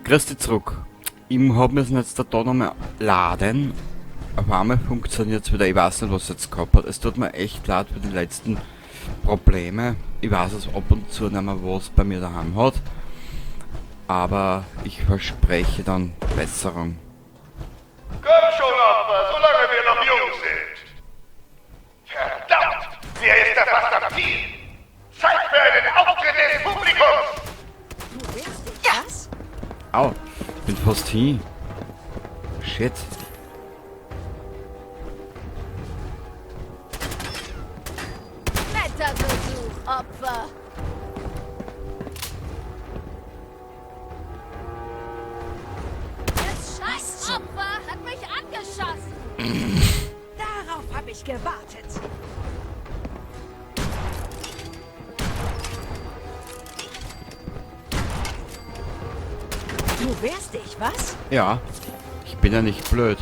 Grüß dich zurück. Ich hab müssen jetzt da nochmal laden. Auf einmal funktioniert es wieder. Ich weiß nicht, was jetzt gehabt hat. Es tut mir echt leid für die letzten Probleme. Ich weiß es ab und zu nicht mehr, was bei mir daheim hat. Aber ich verspreche dann Besserung. Komm schon, Opfer, solange wir noch jung sind. Verdammt, wer ist da fast am Ziel? Zeit für einen Auftritt des Publikums! Du wehrst dich, was? Au, ich bin fast hin. Shit. Netter Versuch, Opfer. Das scheiß Opfer hat mich angeschossen. Darauf habe ich gewartet. Du wehrst dich, was? Ja, ich bin ja nicht blöd.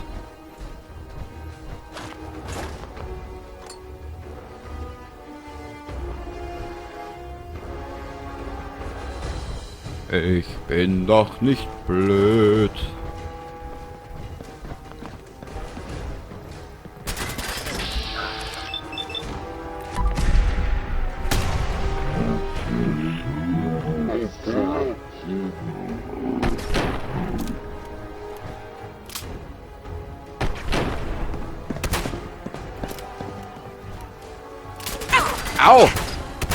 Ich bin doch nicht blöd. Au!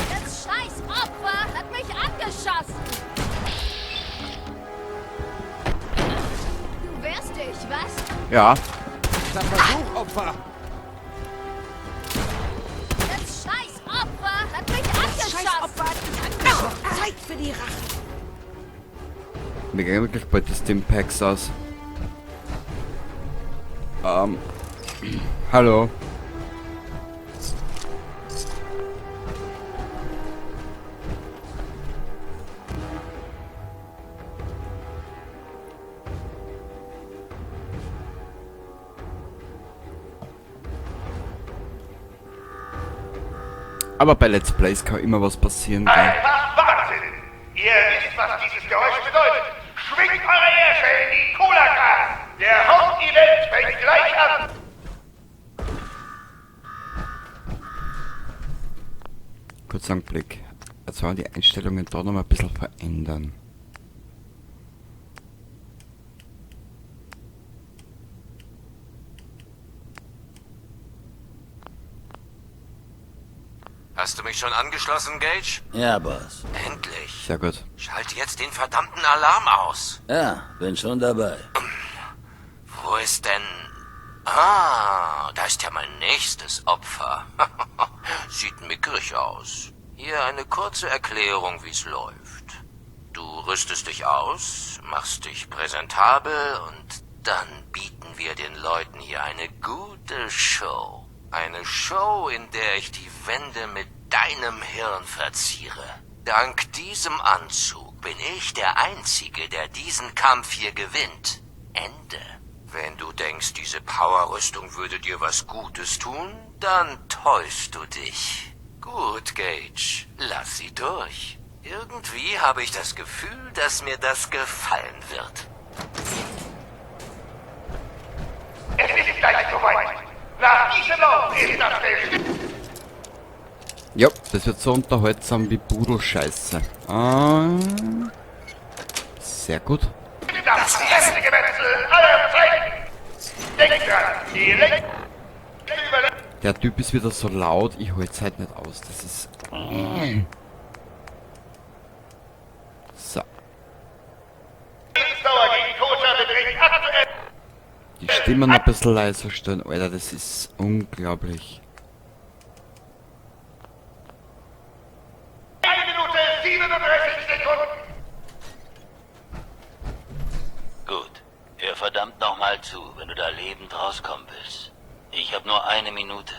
Das scheiß Opfer hat mich angeschossen. Du wehrst dich, was? Ja, Der Versuch, Opfer! Das scheiß Opfer hat mich Das angeschossen. scheiß Opfer hat mich angeschossen. Zeit für die Rache. Mir gehen wirklich bald die Stimpacks aus. Hallo. Aber bei Let's Plays kann immer was passieren, gell? Einfach Wahnsinn! Ihr wisst, was dieses Geräusch bedeutet. Schwingt eure Ärsche in die Cola-Cans! Der Hauptevent fängt gleich an! Kurzer Blick. Jetzt wollen wir die Einstellungen da noch mal ein bisschen verändern. Hast du mich schon angeschlossen, Gage? Ja, Boss. Endlich. Sehr gut. Schalt jetzt den verdammten Alarm aus. Ja, bin schon dabei. Wo ist denn... Ah, da ist ja mein nächstes Opfer. Sieht mickrig aus. Hier eine kurze Erklärung, wie's läuft. Du rüstest dich aus, machst dich präsentabel und dann bieten wir den Leuten hier eine gute Show. Eine Show, in der ich die Wände mit deinem Hirn verziere. Dank diesem Anzug bin ich der Einzige, der diesen Kampf hier gewinnt. Ende. Wenn du denkst, diese Powerrüstung würde dir was Gutes tun, dann täuschst du dich. Gut, Gage, lass sie durch. Irgendwie habe ich das Gefühl, dass mir das gefallen wird. Es ist gleich soweit. Nach diesem Lauf ist das bestimmt. Ja, das wird so unterhaltsam wie Pudelscheiße. Ah, sehr gut. Das beste Gemetzel aller Zeiten. Denkt dran, die Lenk... Der Typ ist wieder so laut, ich halte es halt nicht aus. Das ist... So. Die Stimmen ein bisschen leiser stellen. Alter, das ist unglaublich. 1 Minute 37 Sekunden. Gut. Hör verdammt nochmal zu, wenn du da lebend rauskommen willst. Ich hab nur 1 Minute.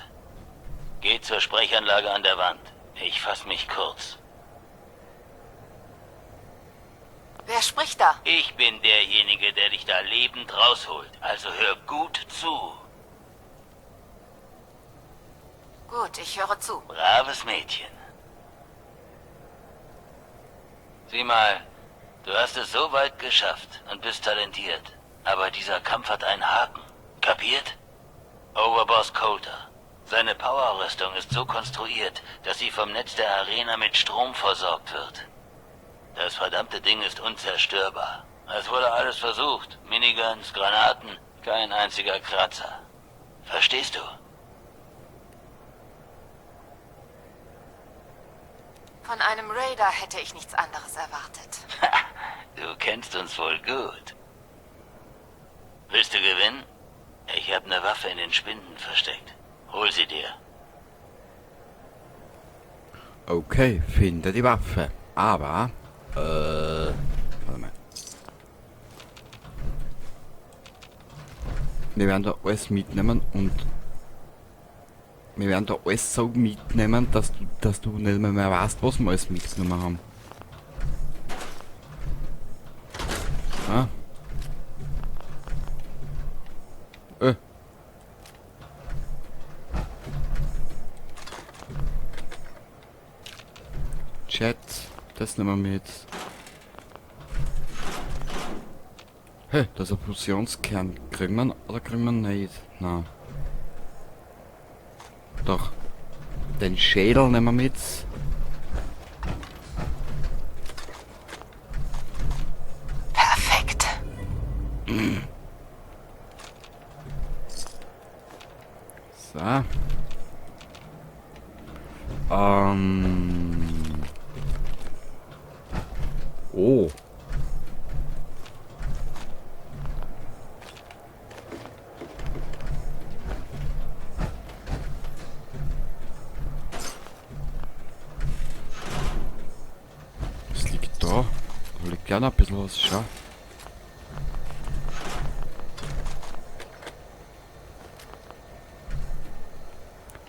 Geh zur Sprechanlage an der Wand. Ich fass mich kurz. Wer spricht da? Ich bin derjenige, der dich da lebend rausholt. Also hör gut zu. Gut, ich höre zu. Braves Mädchen. Sieh mal, Du hast es so weit geschafft und bist talentiert. Aber dieser Kampf hat einen Haken. Kapiert? Overboss Coulter. Seine Powerrüstung ist so konstruiert, dass sie vom Netz der Arena mit Strom versorgt wird. Das verdammte Ding ist unzerstörbar. Es wurde alles versucht. Miniguns, Granaten, kein einziger Kratzer. Verstehst du? Von einem Raider hätte ich nichts anderes erwartet. Du kennst uns wohl gut. Willst du gewinnen? Ich habe eine Waffe in den Spinden versteckt. Hol sie dir. Okay, finde die Waffe. Aber, warte mal. Wir werden da alles mitnehmen und wir werden da alles so mitnehmen, dass du nicht mehr weißt, was wir alles mitgenommen haben. Ah. Chat, das nehmen wir mit. Hey, das ist ein Fusionskern. Kriegen wir oder kriegen wir nicht? Nein. Doch. Den Schädel nehmen wir mit. Perfekt. So. Oh. Was liegt da? Da liegt ja noch ein bisschen was, schau.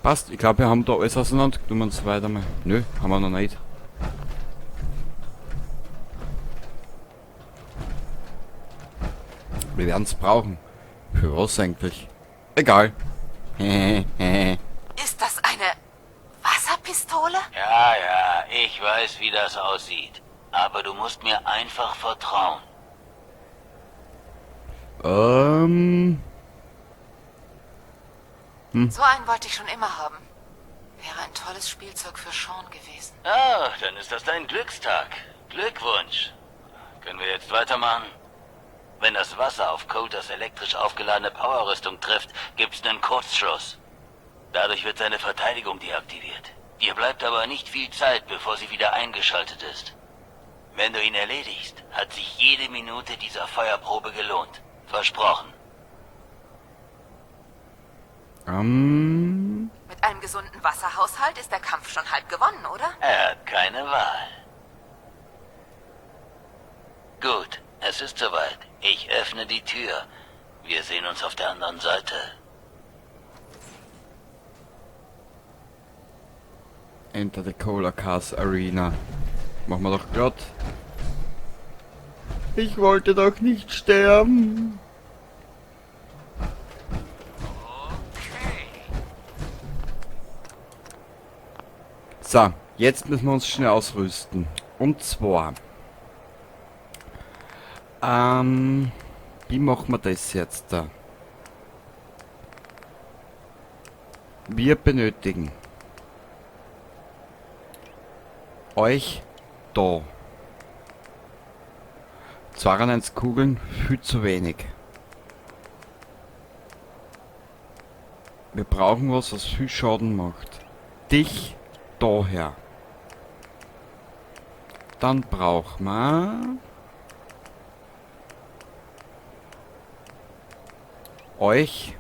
Passt, ich glaub, wir haben da alles auseinandergenommen und so weiter. Nö, haben wir noch nicht. Wir werden's brauchen. Für was eigentlich? Egal. Ist das eine Wasserpistole? Ja, ja, ich weiß, wie das aussieht. Aber du musst mir einfach vertrauen. So einen wollte ich schon immer haben. Wäre ein tolles Spielzeug für Sean gewesen. Ah, dann ist das dein Glückstag. Glückwunsch. Können wir jetzt weitermachen? Wenn das Wasser auf Coulters elektrisch aufgeladene Powerrüstung trifft, gibt's einen Kurzschluss. Dadurch wird seine Verteidigung deaktiviert. Dir bleibt aber nicht viel Zeit, bevor sie wieder eingeschaltet ist. Wenn du ihn erledigst, hat sich jede Minute dieser Feuerprobe gelohnt. Versprochen. Mit einem gesunden Wasserhaushalt ist der Kampf schon halb gewonnen, oder? Er hat keine Wahl. Gut, es ist soweit. Ich öffne die Tür. Wir sehen uns auf der anderen Seite. Enter the Cola Cars Arena. Machen wir doch glatt. Ich wollte doch nicht sterben. So, jetzt müssen wir uns schnell ausrüsten. Und zwar... wie machen wir das jetzt da? Wir benötigen euch da. 92 Kugeln, viel zu wenig. Wir brauchen was, was viel Schaden macht. Dich daher. Dann brauchen wir euch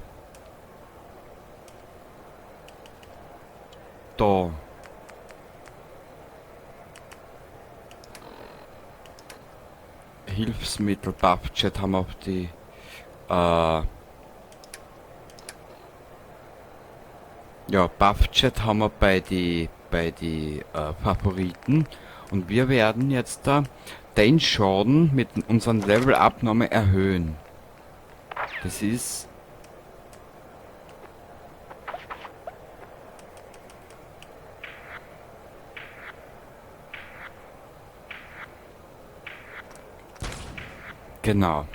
da. Hilfsmittel, Buffjet haben wir auf die ja, Buffjet haben wir bei die Favoriten. Und wir werden jetzt da den Schaden mit unseren Level-Abnahme erhöhen. Das ist Genau.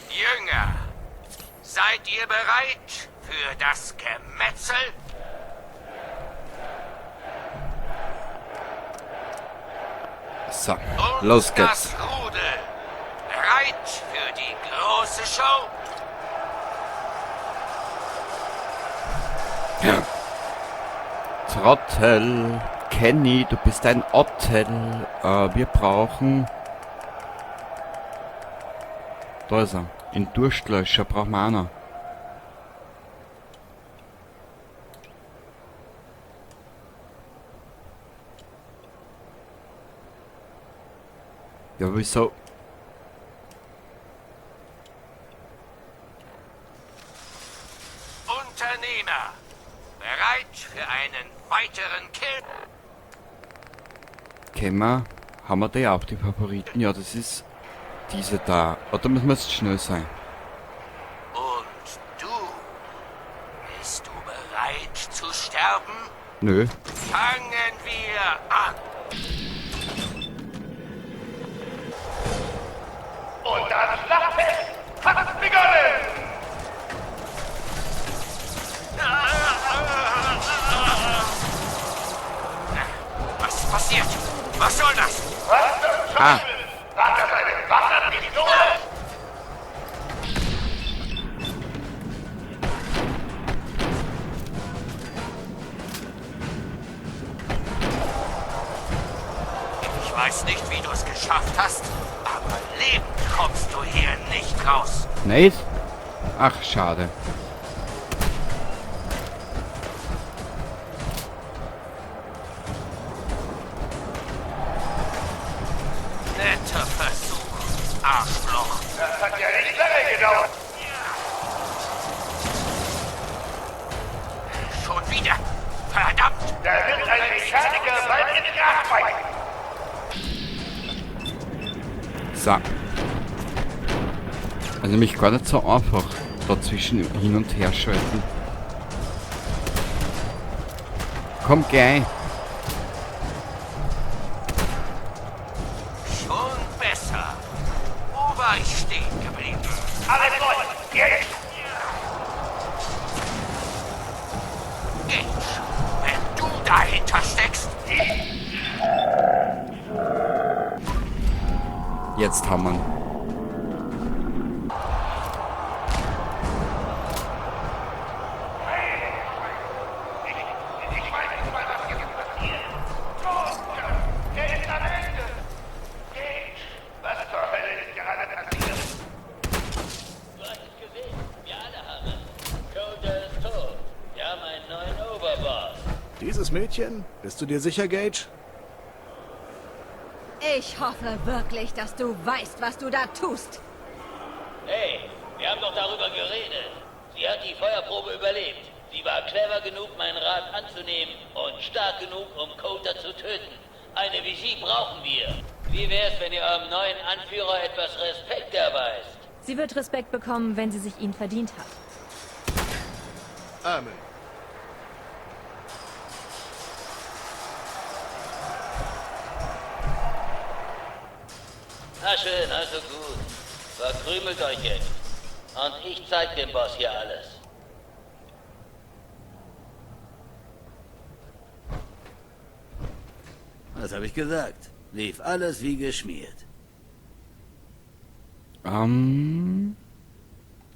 Jünger, seid ihr bereit für das Gemetzel? So, Und los geht's. das Rudel. Bereit für die große Show? Trottel, Kenny, du bist ein Ottel. Wir brauchen... Da ist er. In Durstlöscher brauchen wir auch noch. Ja, wieso? Unternehmer, bereit für einen weiteren Kill? Kennen wir? Haben wir die auch, die Favoriten? Ja, das ist diese da. Oder müssen wir jetzt schnell sein? Und du? Bist du bereit zu sterben? Nö. Fangen wir an! Und das Schlachtfest hat begonnen! Was passiert? Was soll das? Was zum Ah. Teufel? War das eine Wasserpistole? Ich weiß nicht, wie du es geschafft hast, aber lebend kommst du hier nicht raus. Nicht? Ach, schade. Netter Versuch, Arschloch. Das hat ja nicht lange gedauert. Schon wieder. Verdammt! Da wird ein Mechaniker bald ins Gras beißen. So. Also nämlich gar nicht so einfach, dazwischen hin und her schalten. Komm gleich. Schon besser. Wo war ich stehen geblieben? Alles läuft. Jetzt! Gage, wenn du dahinter steckst, Jetzt haben wir ihn. Ich weiß nicht mal, was jetzt passiert. Toter! Er ist am Ende! Gage, was zur Hölle ist gerade passiert? Du hast es gesehen. Wir alle haben es. Coulter ist tot. Wir haben einen neuen Overboss. Dieses Mädchen? Bist du dir sicher, Gage? Ich hoffe wirklich, dass du weißt, was du da tust. Hey, wir haben doch darüber geredet. Sie hat die Feuerprobe überlebt. Sie war clever genug, meinen Rat anzunehmen und stark genug, um Coulter zu töten. Eine wie sie brauchen wir. Wie wär's, wenn ihr eurem neuen Anführer etwas Respekt erweist? Sie wird Respekt bekommen, wenn sie sich ihn verdient hat. Amen. Na schön, also gut. Verkrümelt euch jetzt. Und ich zeig dem Boss hier alles. Was habe ich gesagt? Lief alles wie geschmiert.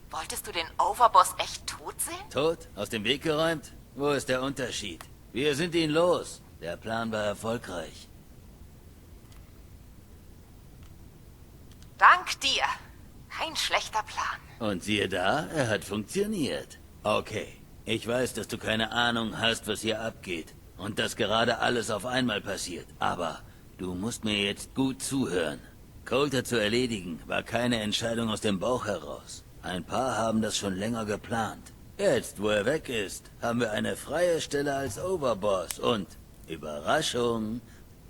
Wolltest du den Overboss echt tot sehen? Tot? Aus dem Weg geräumt? Wo ist der Unterschied? Wir sind ihn los. Der Plan war erfolgreich. Dank dir. Kein schlechter Plan. Und siehe da, er hat funktioniert. Okay, ich weiß, dass du keine Ahnung hast, was hier abgeht. Und dass gerade alles auf einmal passiert. Aber du musst mir jetzt gut zuhören. Coulter zu erledigen, war keine Entscheidung aus dem Bauch heraus. Ein paar haben das schon länger geplant. Jetzt, wo er weg ist, haben wir eine freie Stelle als Overboss und, Überraschung,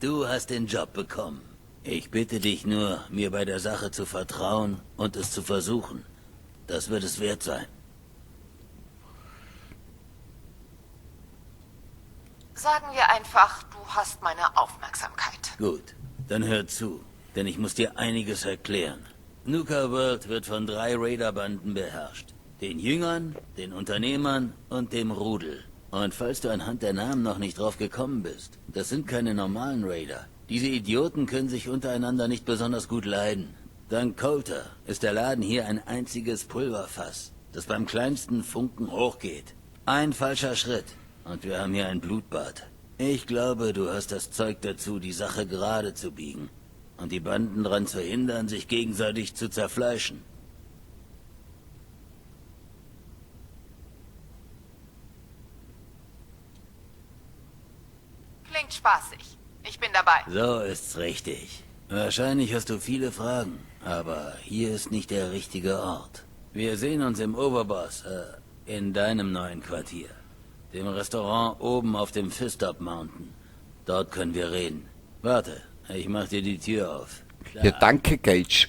du hast den Job bekommen. Ich bitte dich nur, mir bei der Sache zu vertrauen und es zu versuchen. Das wird es wert sein. Sagen wir einfach, du hast meine Aufmerksamkeit. Gut. Dann hör zu, denn ich muss dir einiges erklären. Nuka World wird von 3 Raider-Banden beherrscht. Den Jüngern, den Unternehmern und dem Rudel. Und falls du anhand der Namen noch nicht drauf gekommen bist, das sind keine normalen Raider. Diese Idioten können sich untereinander nicht besonders gut leiden. Dank Colter ist der Laden hier ein einziges Pulverfass, das beim kleinsten Funken hochgeht. Ein falscher Schritt und wir haben hier ein Blutbad. Ich glaube, du hast das Zeug dazu, die Sache gerade zu biegen und die Banden daran zu hindern, sich gegenseitig zu zerfleischen. Klingt spaßig. Ich bin dabei. So ist's richtig. Wahrscheinlich hast du viele Fragen, aber hier ist nicht der richtige Ort. Wir sehen uns im Overboss, in deinem neuen Quartier. Dem Restaurant oben auf dem Fizztop Mountain. Dort können wir reden. Warte, ich mach dir die Tür auf. Klar. Ja, danke, Gage.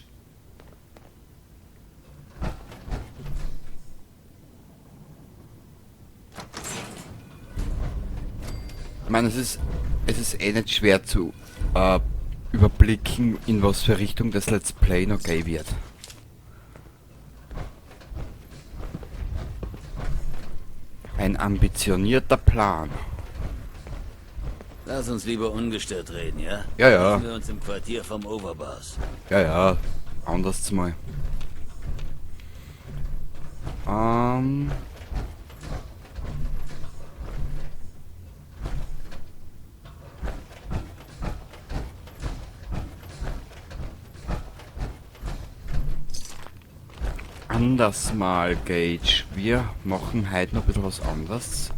Ich meine, es ist eh nicht schwer zu überblicken, in was für Richtung das Let's Play noch gehen wird. Ein ambitionierter Plan. Lass uns lieber ungestört reden, ja? Ja, ja. Treffen wir uns im Quartier vom Overboss. Ja, ja. Anders mal. Anders mal, Gage. Wir machen heute noch ein bisschen was anderes.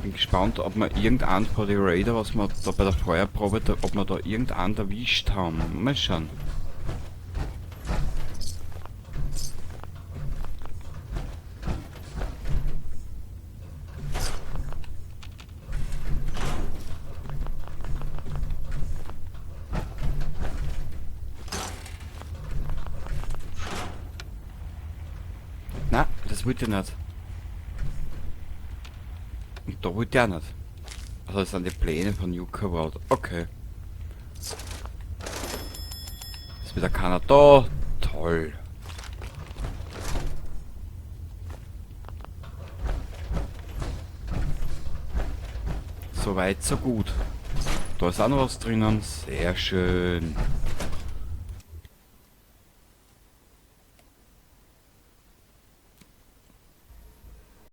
Bin gespannt, ob wir irgendeinen von den Raider, was wir da bei der Feuerprobe, da, ob wir da irgendeinen erwischt haben. Mal schauen. Na, das wollte ich nicht. Und da wollte ich auch nicht. Also das sind die Pläne von Nuka World. Okay. Ist wieder keiner da. Toll. So weit, so gut. Da ist auch noch was drinnen. Sehr schön.